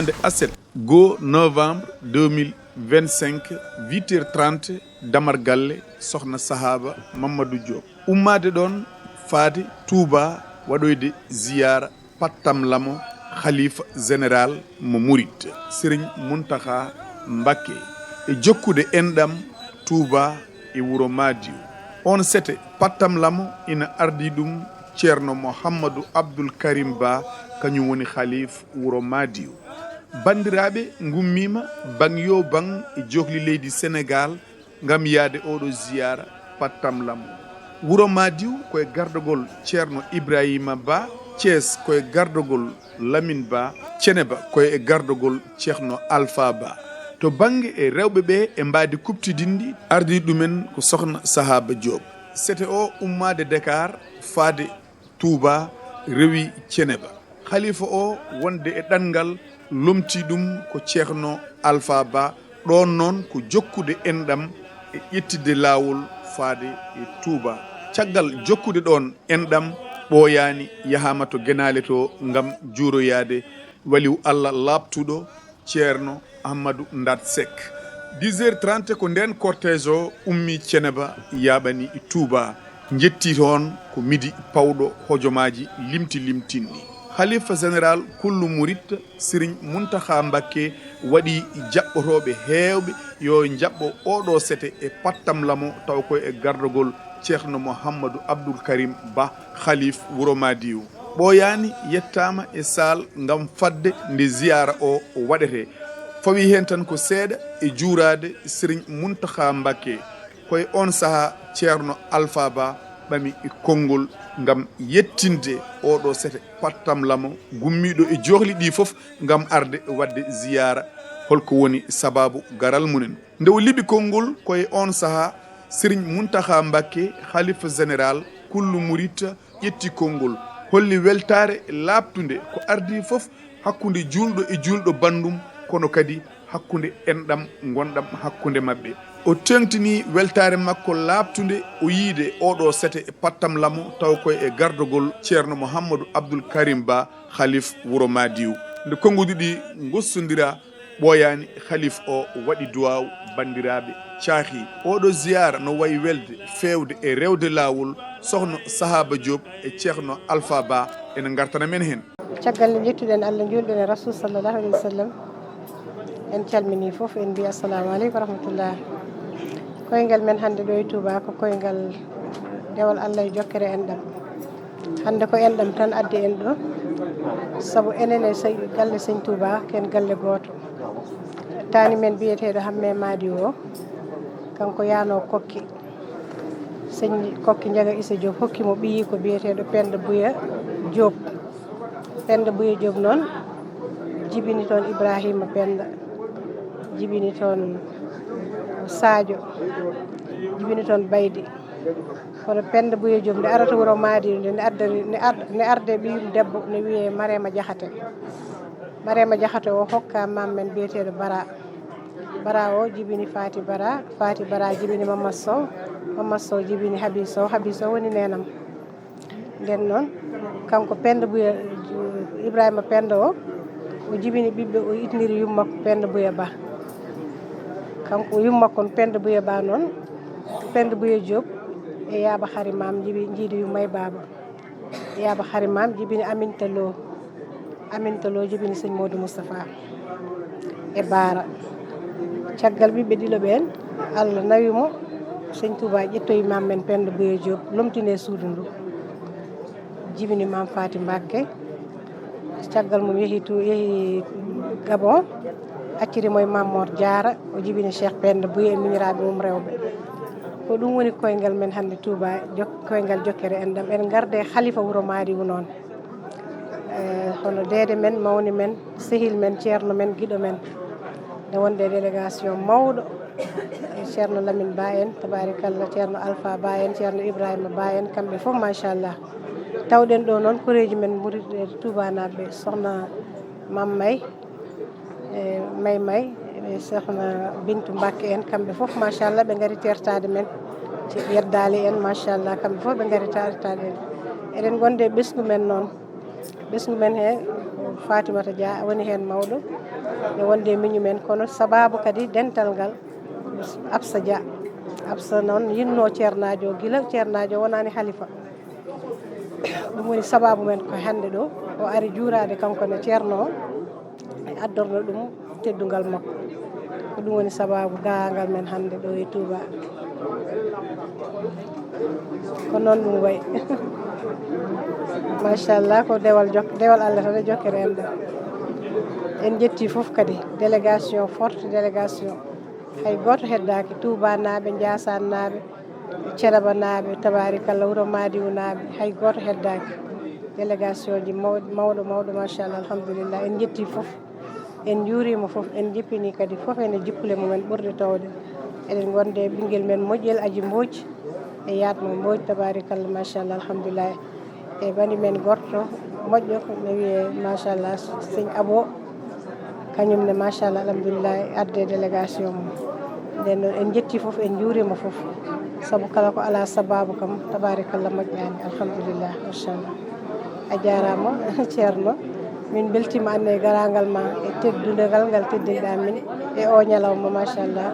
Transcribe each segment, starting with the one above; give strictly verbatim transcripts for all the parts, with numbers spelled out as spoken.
Nde aset, goo novembre deux mille vingt-cinq, huit heures trente, Damar Galle, Sokhna Sahaba Mamadou Diop. Ummaade ɗoon faade Touba waɗoyde ziyaara pattamlamo Khalifa Général mo Murit, Serigne Mountakha Mbacké, e jokkude enɗam Touba e wuro Madiw. On sete pattamlamo ina ardii ɗum Ceerno Mouhamadou Abdoul Karim Ba, kañum woni Khalif wuro Madiw. Banndiraaɓe ngummiima baŋ yoo baŋ e jookli leydi Senegaal ngam yahde oɗo ziyaara pattamlamo. Wuro Madiw ko e gardagol Ceerno Ibrahima Ba, Thiès ko e gardagol Lamine Ba, Ceneba ko e gardagol Ceerno Alpha Ba. To bannge e rewɓe ɓe e mbaadi kuɓtidinɗi, ardii ɗumen ko Sokhna Sahaba Diop. Sete o ummaade Dakar faade Touba, rewi Ceneba. Khalifa o wonde e ɗanngal lomtii ɗum ko Ceerno Alpha Ba, ɗoon noon ko jokkude enɗam e ƴettitde laawol faade e Touba. Caggal jokkude ɗoon enɗam, ɓooyaani yahaama to Genaale to ngam juuroyaade waliw Allah laaɓtuɗo Ceerno Ahmadou Ndat Seck. Dix heures trente ko ndeen cortège o ummii Ceneba yaaɓani Touba, njetti toon ko midi pawɗo hojomaaji limti limtinɗi. Khalifa Général kullu Murit Serigne Mountakha Mbacké waɗi jaɓɓotooɓe heewɓe yo njaɓɓo oɗo sete e pattamlamo taw ko e gardagol Ceerno Mouhamadou Abdoul Karim Ba, Khalif wuro Madiw. Ɓooyaani yettaama e saal ngam fadde nde ziyaara o waɗetee. Fawii heen tan ko seeɗa e juuraade Serigne Mountakha Mbacké. Ko e oon sahaa Ceerno Alpha Ba ɓami konngol ngam yettinde oɗo sete pattamlamo gummiiɗo e joohli ɗi fof ngam arde waɗde ziyaara. Holko woni sabaabu garal mumen? Nde o liɓi konngol, ko e oon sahaa Serigne Mountakha Mbacké, Khalifa Général kullu Murit, ƴetti konngol, holli weltaare laaɓtunde ko ardii fof hakkunde juulɗo e juulɗo banndum, kono kadi hakkunde enɗam ngonɗam hakkunde maɓɓe. O teeŋtini weltaare makko laaɓtunde o yiide oɗo sete pattamlamo taw ko e gardagol Ceerno Mouhamadou Abdoul Karim Ba, Khalif wuro Madiw. Nde konnguɗi ɗi ngossondira, ɓooyaani Khalif o waɗi duwaaw, banndiraaɓe caahi. Oɗo ziyaara no wayi welde, feewde e rewde laawol, Sokhna Sahaba Diop e Ceerno Alpha Ba ene ngartana men heen. Caggal nde njettuɗen Allah, njuulɗen e Rasul sallallahu alayhi wa sallam, en calminii fof, en mbii assalamu aleykum wa rahmatullah. Koyngal men hannde ɗo e Touba ko koyngal dewal Allah e jokkere enɗam. Hannde ko enɗam tan addi en ɗo, sabu enen e sey-, galle Sëñ Touba, ken galle gooto. Taani men biyeteeɗo Hamme Madi o, kanko yaano Kokki. Sëñ Kokki Njaga Issa Diop hokki mo ɓiyi ko biyeteeɗo Penda Buya Diop. Penda Buya Diop noon jibini toon Ibrahima Penda, jibini toon Sadio, jibini toon Baydi. Kono Penda Buya Diop nde arata wuro Madi, nde, nde addani, nde ad-, nde arde ɓiyum debbo, ne wiyee Marema Diakhaté. Marema Diakhaté o hokka mam men biyeteeɗo Bara. Bara o jibini Fati Bara, Fati Bara jibini Mamadou Sow, Mamadou Sow jibini Habi Sow, Habi Sow woni neenam. Nden noon, kanko Penda Buya, Ibrahima Penda o, o jibini ɓiɓɓe, o ittindiri yummakko Penda Buya Ba. Kanko yummakko on Penda Buya Ba noon, Penda Buya Diop e Yaaba Xari Maam jibi-, jiidi yumma e baaba. Yaaba Xari Maam jibini Aminta Lo. Aminta Lo jibini Sëñ Modou Moustapha e Baara. Caggal ɓiɓɓe ɗiɗo ɓeen, Allah nawi mo, Sëñ Touba ƴettoyi mam men Penda Buya Diop, lomtini e suudu ndu. Jibini Mam Faty Mbacké. Caggal mum yehi tu-, yehi Gabon, acciri mo e Mam Mor Diarra, o jibini Cheikh Penda Buya e miñiraaɓe mum rewɓe. Ko ɗum woni koyngal men hannde Touba, jok-, koyngal jokkere enɗam. En ngarde Khalifa wuro Madi wu noon. Eh, hono deede men, mawni men, sehil men, ceerno men, giɗo men. Nde wonde e délégation mawɗo, e Ceerno Lamine Ba en, tabaarikalla, Ceerno Alpha Ba en, Ceerno Ibrahima Ba en, kamɓe fof, machallah. Tawɗen ɗo noon koreeji men murid-, e Touba naaɓe, Sokhna Mam May, e May May, e Sokhna Bintu Mbakke en, kamɓe fof, machallah, ɓe ngari tertaade men. Yeddaali en, machallah, kamɓe fof ɓe ngari tertaade en. Eɗen ngonde e ɓesngu men noon. Ɓesngu men he Fatimata Dia woni heen mawɗo e wonde e miñu men, kono sababu kadi dental ngal Absa Dia. Absa noon yinno ceernaajo o gila ceernaajo o wonaani halifa. Ɗum woni sababu men ko hannde ɗo o ari juuraade kanko ne ceerno o, e addorno ɗum teddungal makko. Ko ɗum woni sababu gaangal men hannde ɗo e Touba. Ko noon ɗum wayi. Machallah, ko dewal jok-, dewal Allah tan e jokkere enɗam. En njetti fof kadi, délégation, forte délégation. Hay gooto heddaaki, Touba naaɓe, Ndiassane naaɓe, Thiénaba naaɓe, tabarikalla, Wuro Madiou naaɓe, hay gooto heddaaki. Délégation ji maw-, mawɗo, mawɗo, machallah, alhamdulillah. En njetti fof, en njuuriima fof, en jippini kadi fof ene jippule mum en ɓurɗe towde. Eɗen ngonde e ɓinngel men moƴƴel Aji Mbooji e yaat mo Mbooji, tabarikalla, machallah, alhamdulillah. E bani men gorto moƴƴo, ko ne wiyee, machallah, sëñ Abo, kañum ne, machallah, alhamdulillah, adde délégation mum. Nden noon, en njetti fof, en njuuriima fof, sabu kala ko alaa sababu kam, tabarikalla, moƴƴaani, alhamdulillah, machallah. A jaaraama, ceerno. Min mbeltiima anne e garaangal ma e teddungal ngal teddinɗaa min e o ñalawma, machallah,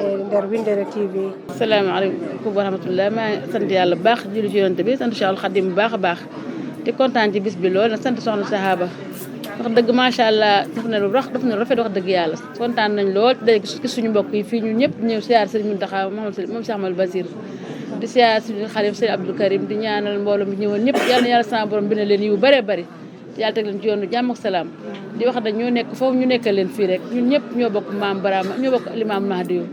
e nder Winndere T V. Assalamu aleykum wa rahmatullah. Maa ngi sant Yàlla bu baax, julli ci Yonent bi, sant Cheikhul Khadim bu baax a baax. Di kontaan ci bis bi lool, nag sant soxna Sahaba. Wax dëgg, macha Allah, def na lu rax, def na lu rafet, wax dëgg Yàlla. Kontaan nañ lool, day gis, gis suñu mbokk yi fii, ñu ñëpp ñëw siyaar Sëriñ Muntaxa, moom Sëriñ, moom Cheikh Ahmadou Basir. Di siyaar suñu xalif Sëriñ Abdou Karim, di ñaanal mbooloo mi ñëwoon ñëpp, Yàlla na Yàlla sama borom bi ne leen yu bare bari. Yàlla teg leen ci yoonu jàmm ak salaam. Di wax ne ñoo nekk foofu, ñu nekkal leen fii rek. Ñun ñëpp ñoo bokk maam Barama, ñoo bokk Limaam Mahdi yu.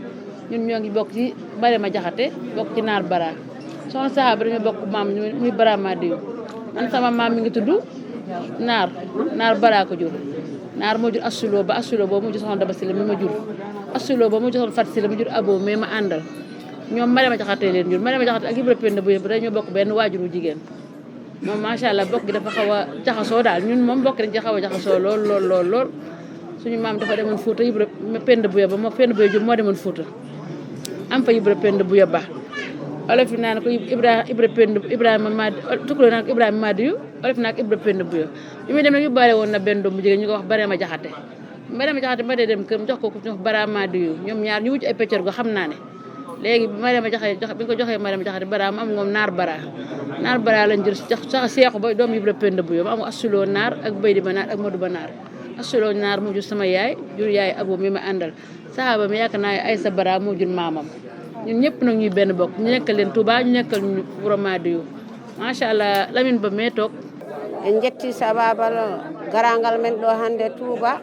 Ñun ñoo ngi bokk ci Marema Jaxate, bokk ci Naar Bara. Soxna Sahaba dañoo bokk maam, muy Barama di yu. Man sama maam mi ngi tudd Naar, Naar Bara ko jur. Naar moo jur Assuloo ba, Assuloo boobu mu jur soxna Daba Sila mi ma jur. Assuloo boobu mu jur soxna Fat Sila mu jur Abo mais ma àndal. Ñoom Marema Jaxate leen jur. Marema Jaxate ak Ibra Penda bu yëpp dañoo bokk benn waajur wu jigéen. Moom, macha Allah, bokk gi dafa xaw a jaxasoo daal. Ñun moom bokk nañ ci xaw a jaxasoo lool, lool, lool, lool. Suñu maam dafa demoon Fuuta, Ibra Penda Buya ba, moo Penda Buya Jóob moo demoon Fuuta. Am fa Ibra Penda Buya ba. Olof yi naan ko Ibra, Ibra Penda, Ibrahima Madi, tukuloo naan ko Ibrahima Madiyu, olof yi naan ko Ibra Penda Buya. Bi muy dem nag, yóbbaale woon na benn doom bu jigéen, ñu ko wax Barema Jaxate. Mariama Jaxate ma dee dem kër, mu jox ko ku ñu wax Barama Diyu. Ñoom ñaar ñu wujj ay peccor go, xam naa ne. Léegi bi Mariama Jaxate joxe, bi ñu ko joxee Mariama Jaxate Barama, am ngoom Naar Bara. Naar Bara lañ jël sax, sax seexu ba doom Ibra Penda Buyo, ma am Assuloo Naar ak Baydi Ba Naar ak Modou Ba Naar. Assuloo Naar mu jur sama yaay, jur yaay Abo mi ma àndal. Saxaaba mi yaakaar naa Aysa Bara moo jur maamam. Ñun ñëpp nag ñuy benn bokk. Ñu nekkal leen Touba, ñu nekkal ñu Wuro Madiyu. Macha Allah, Lamine Ba mee toog. En njetti sababal garangal men ɗo hannde Touba,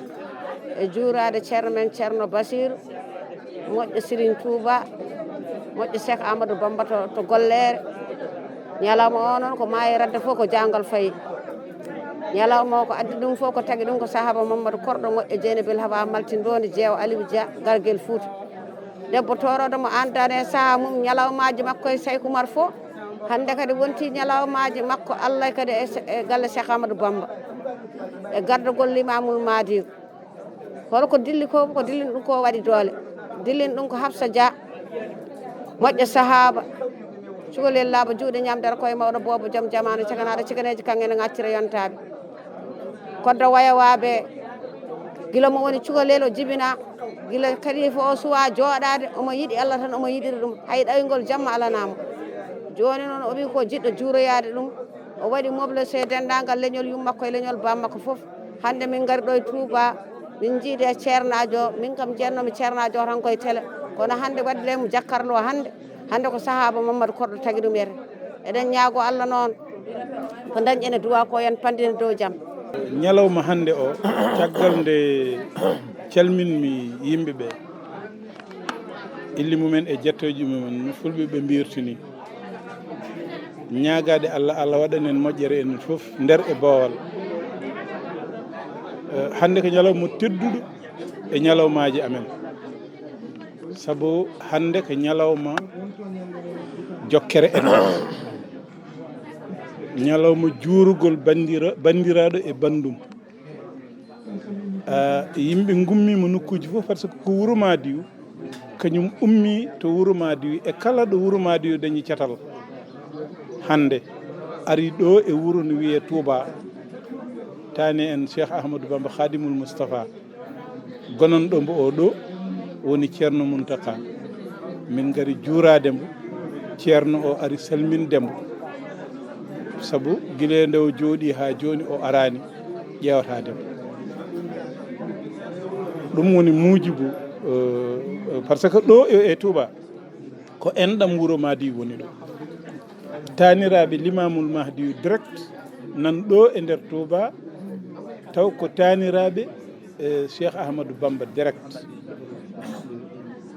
e juuraade ceerno men Ceerno Basiir, moƴƴo Serigne Touba, moƴƴo Cheikh Amadou Bamba to, to Golleere. Ñalawma o noon ko maayi radde fof ko jaangal fayi. Ñalawma o ko addi ɗum fof, ko tagi ɗum ko sahaaba Mamadou Korɗo, moƴƴo Jeynabel Hawa, Maltin Ndondi, Jeewo Aliou Dia, Gargel Fouta. Debbo toorooɗo mo andane saha mum, ñalawmaaji makko e Sayku Umar fof. Hannde kadi wonti ñalawmaaji makko Allah kadi e se-, e galle Cheikh Amadou Bamba. E gardagol Limamul Mahdi. Hol ko dilli ko, ko dillin ɗum ko waɗi doole. Dillin ɗum ko Hafsa Dia, moƴƴo sahaaba. Cukalel laaɓa juuɗe ñamdere koye mawɗo boobo joom jamaanu, caganaɗo ciganeeji kanngene ngaccira yontaaɓe. Koddo wayawaaɓe, gila mo woni cukalel o jibina, gila kalifa o suwa jooɗaade, omo yiɗi Allah tan, omo yiɗiri ɗum. Hay ɗawingol jamma alanaamo. Jooni noon o wi ko jiɗɗo juuroyaade ɗum. O waɗi mobilisé denndaangal leñol yummakko e leñol bammakko fof. Hannde min ngari ɗo e Touba, min njiidi e ceernaajo, min kam jeennoomi ceernaajo o tan koye tele. Kono hannde waɗi leymu jakkarlo hannde. Hannde ko sahaaba Mamadou Korɗo tagi ɗum yere. Eɗen ñaago Allah noon ko dañƴen e duwa ko, yen panndina dow jam. Ñalawma hannde o, caggal nde calminmi yimɓe ɓe, illi mumen e jettooji mumen, no fulɓe ɓe mbirtini. Ñaagaade Allah, Allah waɗan en moƴƴere enen fof, nder e boowal. Eh, hannde ko ñalawma tedduɗo e ñalawmaaji amen. Sabu hannde ko ñalawma jokkere enɗam. Ñalawma juurugol banndira-, banndiraaɗo e banndum. Ah, yimɓe ngummiima nokkuuji fof, par ce que ko Wuro Madiyu, kañum ummii to Wuro Madiyu, e kala ɗo Wuro Madiyu dañi catal. Hannde ari ɗo e wuro no wiyee Touba. Taani en Cheikh Ahmadou Bamba Khadimul Mustafa, gonanɗo mbo o ɗo, woni Ceerno Muntaka. Min ngari juuraade mbo, Ceerno o ari salminde mbo. Sabu gila nde o jooɗii haa jooni o araani ƴeewtaade mbo. Ɗum woni muujibu, eh, parce que ɗo e, e Touba, ko enɗam Wuro Maadi woni ɗo. Taaniraaɓe Limamul Mahdi direct nan ɗo e nder Touba, taw ko taaniraaɓe, eh, Cheikh Ahmadou Bamba direct.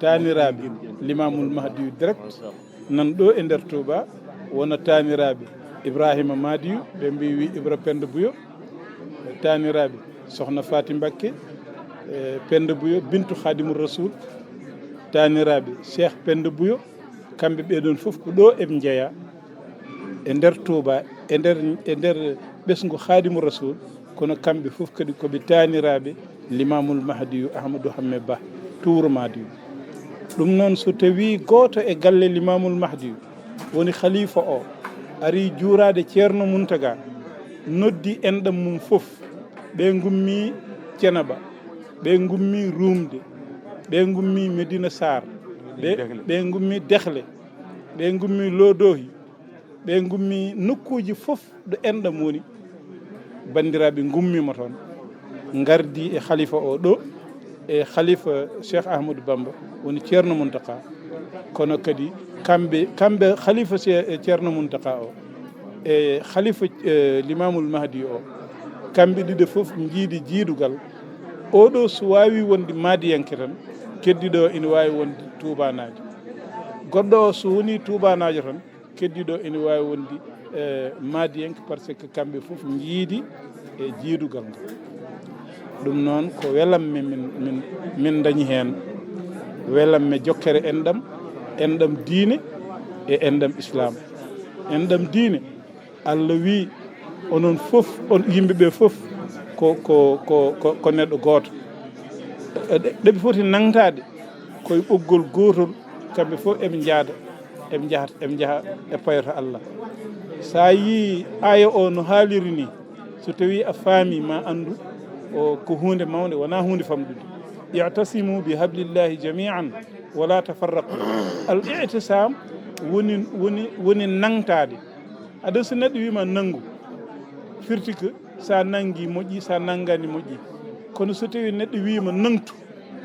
Taaniraaɓe Limamul Mahdi direct nan ɗo e nder Touba, wona taaniraaɓe Ibrahima Madiyu, ɓe mbi wi Ibra Penda Buyo, taaniraaɓe Sokhna Faty Mbakke, eh, Penda Buyo, bintu Khadimou Rassoul, taaniraaɓe Cheikh Penda Buyo, kamɓe ɓee ɗoon fof ko ɗo eɓe njeyaa e nder Touba, e nder, e nder ɓesngu Khadimou Rassoul, kono kamɓe fof kadi ko ɓe taaniraaɓe Limamul Mahdiyu Ahmadou Hamme Ba to Wuro Maadiyu. Ɗum noon, so tawii gooto e galle Limamul Mahdiyu woni khalifa o, ari juuraade Ceerno Muntaga, noddi enɗam mum fof, ɓe ngummi Cenaba, ɓe ngummi Rumde, ɓe ngummi Medina Sarr, ɓe, ɓe ngummi Dehle, ɓe ngummi Lodohi, ɓe ngummi nokkuuji fof ɗo enɗam woni. Banndiraaɓe ngummiima toon, ngardi e khalifa o ɗo, e khalifa Cheikh Ahmadou Bamba, woni Ceerno Muntaka. Kono kadi kamɓe, kamɓe khalifa Ce-, Ceerno Muntaka o, e khalifa, eh, Limamul Mahdi o, kamɓe ɗiɗo fof njiidi jiidugal. Oɗo so waawi wonde Maadiyanke tan, keddiɗo o ina waawi wonde Tuubanaajo. Goɗɗo o so woni Tuubanaajo tan, keddiɗo ene waawi wonde, eh, Maadiyanke, parce que kamɓe fof njiidi e jiidugal ngal. Ɗum noon ko welamme min, min, min dañi heen. Welamme jokkere enɗam, enɗam diine e enɗam Islam. Enɗam diine, Allah wii, onon fof, on yimɓe ɓe fof ko, ko, ko, ko, ko neɗɗo gooto. E ɗe, ɗe ɓe foti nangtaade ko e ɓoggol gootol, kamɓe fof eɓe njaada, eɓe njahat, eɓe njaha e payoto Allah. So a yii aaya o no haaliri ni, so tawii a faami, ma anndu o ko huunde mawnde, wonaa huunde famɗude. "I'tasimu bi hablillahi jami'an wala tafarraqu." Al i'tisam woni, woni, woni nangtaade. Aɗa so neɗɗo wiima nanngu, firti ko so a nanngi moƴƴi, so a nanngani moƴƴi. Kono so tawii neɗɗo wiima nangtu,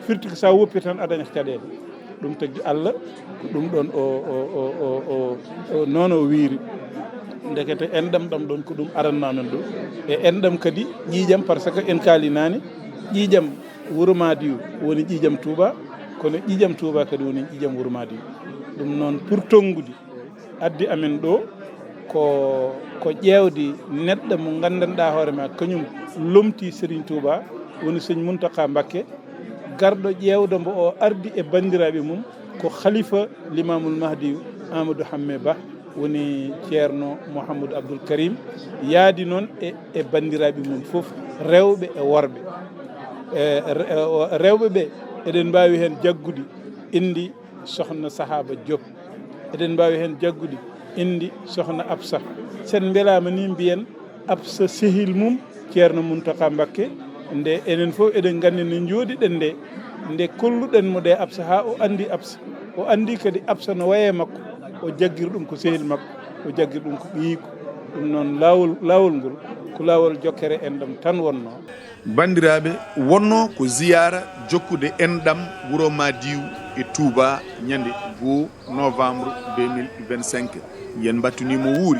firti ko so a woppi tan a dañat caɗeele. Ɗum tagi Allah, ko ɗum ɗoon o, o, o, o, o, o noon o wiiri. Ndekete enɗam ɗam ɗoon ko ɗum aranno amen ɗo. E enɗam kadi ƴiiƴam, parce que en kaali naane, ƴiiƴam Wuro Maadiyu woni ƴiiƴam Tuuba, kono ƴiiƴam Tuuba kadi woni ƴiiƴam Wuro Maadiyu. Ɗum noon pour tonngude, addi amen ɗo ko, ko ƴeewde neɗɗo mo nganndanɗaa hoore ma, kañum lomtii Serigne Touba, woni Serigne Mountakha Mbacké, garɗo ƴeewdo mbo o ardi e banndiraaɓe mum, ko Khalifa Limamul Mahdi Amadou Hamme Ba, woni Ceerno Mouhamadou Abdoul Karim, yaadi noon e, e banndiraaɓe mum fof, rewɓe e worɓe. E, re-, e, o, rewɓe ɓe, eɗen mbaawi heen jaggude inndi Sokhna Sahaba Diop. Eɗen mbaawi heen jaggude inndi Sokhna Absa. Sen mbelaama ni mbiyen Absa sehil mum Ceerno Mountakha Mbacké. Nde enen fof eɗen nganndi nde njooɗiɗen nde, nde kolluɗen mo ɗe Absa haa o anndi Absa. O anndi kadi Absa no waye makko, o jaggir ɗum ko sehil makko, o jaggir ɗum ko ɓiyiiko. Ɗum noon laawol, laawol ngol ko laawol jokkere enɗam tan wonnoo. Banndiraaɓe, wonnoo ko ziyaara jokkude enɗam Wuro Maadiyu e Touba ñande goo novembre deux mille vingt-cinq. Yen mbattu ni mo wuuri.